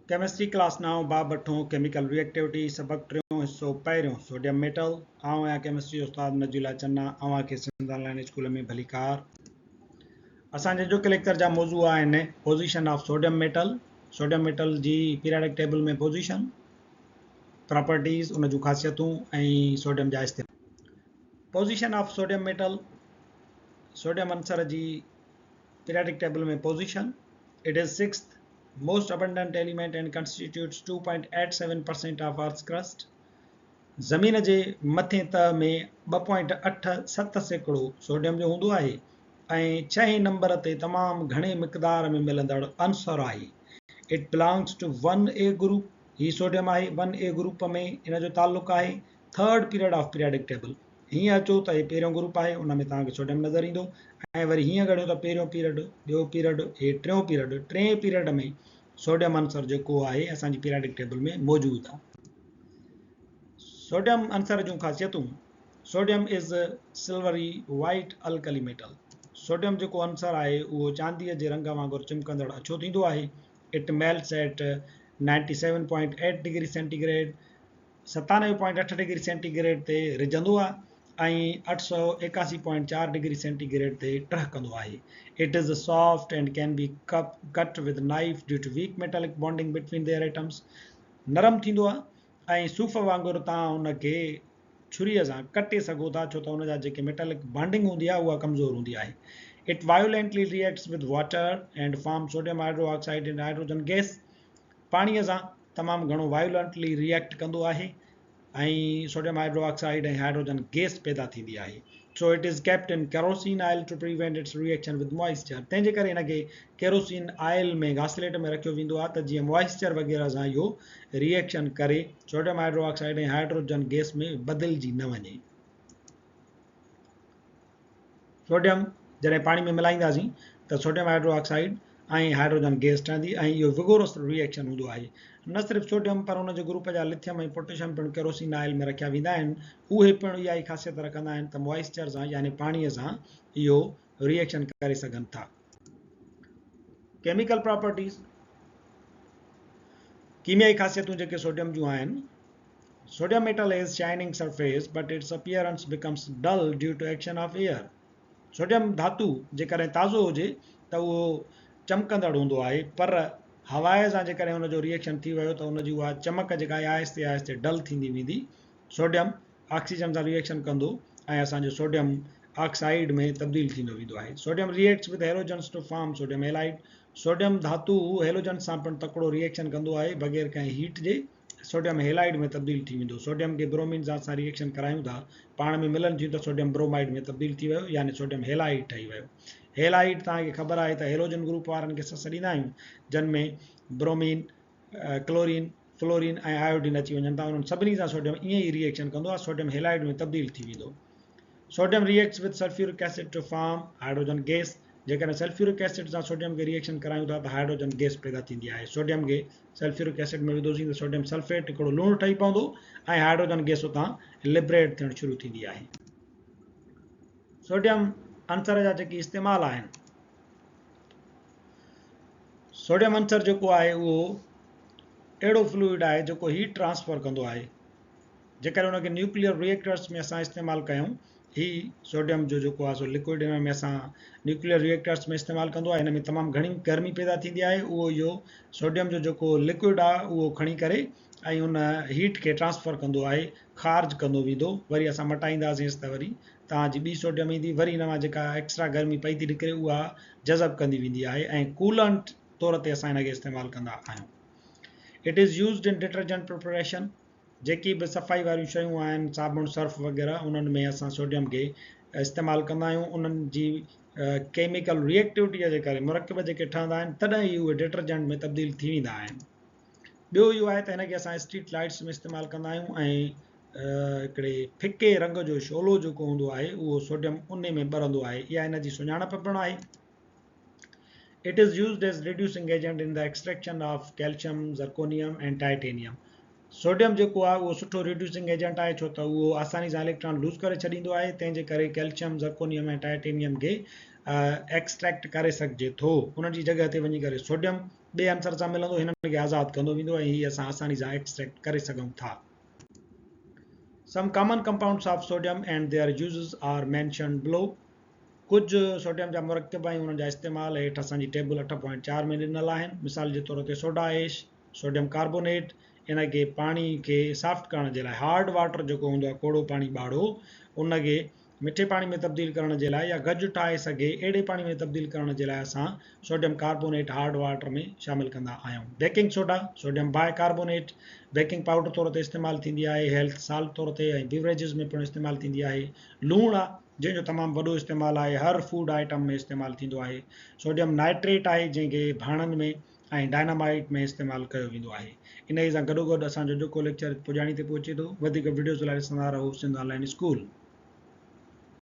Chemistry class نائون باب اٺون chemical ريئڪٽيوٽي سبق ٽيون حصو پهريون سوڊيم ميٽل آئون آهيان ڪيمسٽري جو استاد نجي الله چنا اوهان کي سنڌ آن لائين اسڪول ۾ ڀليڪار. اسان جي اڄوڪي ليڪچر جا موضوع آهن position of sodium metal, sodium metal جي پيرياڊڪ ٽيبل ۾ پوزيشن، پراپرٽيز، ان جون خاصيتون ۽ سوڊيم جا استعمال. Position of sodium metal, sodium عنصر جي periodic table ۾ position, it is sixth most abundant element and constitutes 2.87% of earth's crust. زمين جي مٿين تهه ۾ 2.87% سوڊيم جو هوندو آهي ۽ ڇهين نمبر تي تمام گهڻي مقدار ۾ ملندڙ عنصر آهي. It belongs to one A group he sodium آهي ون اي گروپ ۾ ان جو تعلق آهي third period of periodic table هيئن اچو ته هي پهريون گروپ آهي ان ۾ توهان کي سوڊيم نظر ايندو ۽ وري هيئن ڳڻيو ته پهريون پيريڊ ٻيو پيريڊ هي ٽيون پيريڊ ٽئين پيريڊ ۾ سوڊيم عنصر جيڪو آهي اسان جي پيرياڊڪ ٽيبل ۾ موجود آهي. سوڊيم عنصر جون خاصيتون، sodium is silvery white alkali metal sodium جيڪو عنصر آهي اهو چانديء جي رنگ وانگر چمڪندڙ اڇو ٿيندو آهي. It melts at 97.8 degree centigrade 97.8 degree centigrade تي رجندو آهي ۽ 881.4 ڊگري سينٽي گريڊ تي ٽهڪندو آهي. It is soft and can be cut with knife due to weak metallic bonding between their atoms. نرم ٿيندو آهي ۽ صوف وانگر توهان ان کي ڇريء سان ڪٽي سگهو ٿا ڇو ته ان جا جيڪي ميٽالڪ بانڊنگ هوندي آهي اها ڪمزور هوندي آهي. It violently reacts with water and forms sodium hydroxide and hydrogen gas. پاڻيء سان تمام گهڻو وائيولنٽلي ريئيڪٽ ڪندو آهي ۽ sodium hydro oxide ۽ hydrogen gas پيدا ٿيندي آهي. So it is kept in kerosene oil to prevent its reaction with moisture تنهن جي ڪري هن کي ڪيروسين آئل ۾ گاسليٽ ۾ رکيو ويندو آهي ته جيئن موائسچر وغيره سان اهو ريئيڪشن ڪري sodium hydro oxide ۽ hydrogen gas ۾ بدلجي نه وڃي. سوڊيم جڏهن پاڻي ۾ ملائينداسين ته sodium hydro oxide ۽ hydrogen gas ٺهندي ۽ اهو وگورس ري ايڪشن هوندو آهي. نه صرف سوڊيم پر ان جي گروپ جا لٿيم ۽ پوٽيشيم پڻ ڪيروسين آئل ۾ رکيا ويندا آهن. اهي پڻ اها ئي خاصيت رکندا آهن ته موائسچر سان يعني پاڻي سان اهو ري ايڪشن ڪري سگهن ٿا. ڪيميڪل پراپرٽيز، ڪيميائي خاصيتون جيڪي سوڊيم جون آهن. Sodium metal has shining surface but its appearance becomes dull due to action of air. Sodium ڌاتو جيڪڏهن تازو هجي ته اهو چمڪندڙ هوندو آهي پر هواء سان جيڪڏهن ان جو ريئيڪشن ٿي ويو ته ان جي اها چمڪ جيڪا آهي آهستي آهستي ڊل ٿيندي ويندي. سوڊيم آڪسيجن سان ريئيڪشن ڪندو ۽ اسان جو سوڊيم آڪسائيڊ ۾ تبديل ٿيندو ويندو آهي. Sodium reacts with halogens to form sodium halide. Sodium ڌاتو هيلوجنس سان پڻ تڪڙو ريئيڪشن ڪندو آهي بغير ڪنهن هيٽ جي. سوڊيم هيلائيڊ ۾ تبديل ٿي ويندو. سوڊيم کي برومين سان اسان ري ايڪشن ڪرايون ٿا، پاڻ ۾ ملن ٿيون ته سوڊيم برومائيڊ ۾ تبديل ٿي ويو يعني سوڊيم هيلائيڊ ٺهي ويو. هيلائيڊ توهان کي خبر آهي ته هيلوجن گروپ وارن کي اسان سڏيندا آهيون جن ۾ برومين، ڪلورين، فلورين ۽ آيوڊين اچي وڃن ٿا انهن سڀني سان سوڊيم ائين ئي ري ايڪشن ڪندو آهي سوڊيم هيلائيڊ ۾ تبديل ٿي ويندو. Sodium reacts with sulphuric acid to form hydrogen gas جيڪڏهن سلفيورڪ ايسڊ سان سوڊيم کي ري ايڪشن ڪرايون ٿا ته هائيڊروجن گيس پيدا ٿيندي آهي. سوڊيم کي سلفيورڪ ايسڊ ۾ وڌوسين ته سوڊيم سلفيٽ هڪڙو لوڻ ٺهي پوندو ۽ هائيڊروجن گيس اتان لبريٽ ٿيڻ شروع ٿيندي آهي. سوڊيم عنصر جا جيڪي استعمال آهن. سوڊيم عنصر جيڪو آهي اهو اهڙو فلوئڊ آهي جيڪو هيٽ ٽرانسفر ڪندو آهي. جيڪڏهن ان کي نيوڪليئر ريئيڪٽرس ۾ اسان استعمال ڪيون هي سوڊيم جو جيڪو آهي سو لڪوئڊ ان ۾ اسان نيوڪليئر ريئيڪٽرس ۾ استعمال ڪندو آهي هن ۾ تمام گهڻي گرمي پيدا ٿيندي آهي اهو اهو سوڊيم جو جيڪو لڪوئڊ آهي اهو کڻي ڪري ۽ ان هيٽ کي ٽرانسفر ڪندو آهي خارج ڪندو ويندو وري اسان مٽائينداسينس ته وري توهان جي ٻي سوڊيم ايندي وري ان مان جيڪا ايڪسٽرا گرمي پئي ٿي نڪري اها جذب ڪندي ويندي آهي ۽ ڪولنٽ طور تي اسان هن کي استعمال ڪندا آهيون. It is used in detergent preparation. جيڪي به صفائي واريون شيون آهن صابڻ سرف وغيره انهن ۾ اسان سوڊيم کي استعمال ڪندا آهيون انهن جي ڪيميڪل ريئيڪٽيوٽي جي ڪري مرڪب جيڪي ٺهندا آهن تڏهن ئي اهي ڊٽرجنٽ ۾ تبديل ٿي ويندا آهن ٻيو اهو آهي ته هن کي اسان اسٽريٽ لائٽس ۾ استعمال ڪندا آهيون ۽ هڪڙي ڦڪي رنگ جو شعلو جيڪو هوندو آهي اهو سوڊيم ان ۾ ٻرندو آهي اها هن جي سڃاڻپ پڻ آهي. It is used as reducing agent in the extraction of calcium, zirconium and titanium. Sodium جيڪو آهي اهو سٺو ريڊيوسنگ ايجنٽ آهي ڇو ته اهو آساني سان اليڪٽران لوز ڪري ڇڏيندو آهي تنهن جي ڪري ڪيلشيم، زرڪونيم ۽ ٽائٽينيم کي ايڪسٽريڪٽ ڪري سگهجي ٿو. انهن جي جڳهه تي وڃي ڪري سوڊيم ٻئي عنصر سان ملندو هنن کي آزاد ڪندو ويندو ۽ هي اسان آساني سان ايڪسٽريڪٽ ڪري سگهون ٿا. Some common compounds of sodium and their uses are mentioned below. ڪجهه سوڊيم جا مرڪب ۽ انهن جا استعمال هيٺ اسان جي ٽيبل 8.4 ۾ ڏنل آهن. مثال جي طور تي سوڊا ايش، سوڊيم ڪاربونيٽ، ان کي پاڻي کي سافٽ ڪرڻ جي لاء هارڊ واٽر جيڪو هوندو آهي ڪوڙو پاڻي ٻاڙو ان کي مٺي پاڻي ۾ تبديل ڪرڻ جي لاء يا گج ٺاهي سگهي اهڙي پاڻي ۾ تبديل ڪرڻ جي لاء اسان سوڊيم ڪاربونيٽ هارڊ واٽر ۾ شامل ڪندا آهيون. Baking soda, sodium bicarbonate, baking powder طور تي استعمال ٿيندي آهي، هيلٿ سالٽ طور تي ۽ بيوريجز ۾ پڻ استعمال ٿيندي آهي. لوڻ آ جنهن جو تمام وڏو استعمال آهي، هر فوڊ آئٽم ۾ استعمال ٿيندو آهي. سوڊيم نائٽريٽ آهي جنهن کي ڀاڻن ۾ ۽ ڊائنامائيٽ ۾ استعمال ڪيو ويندو آهي. انهيء سان گڏوگڏ اسان جو اڄوڪو ليڪچر پڄاڻي تي پهچي ٿو. وڌيڪ وڊيوز لاء ڏسندا رهو سنڌ آن لائين اسڪول.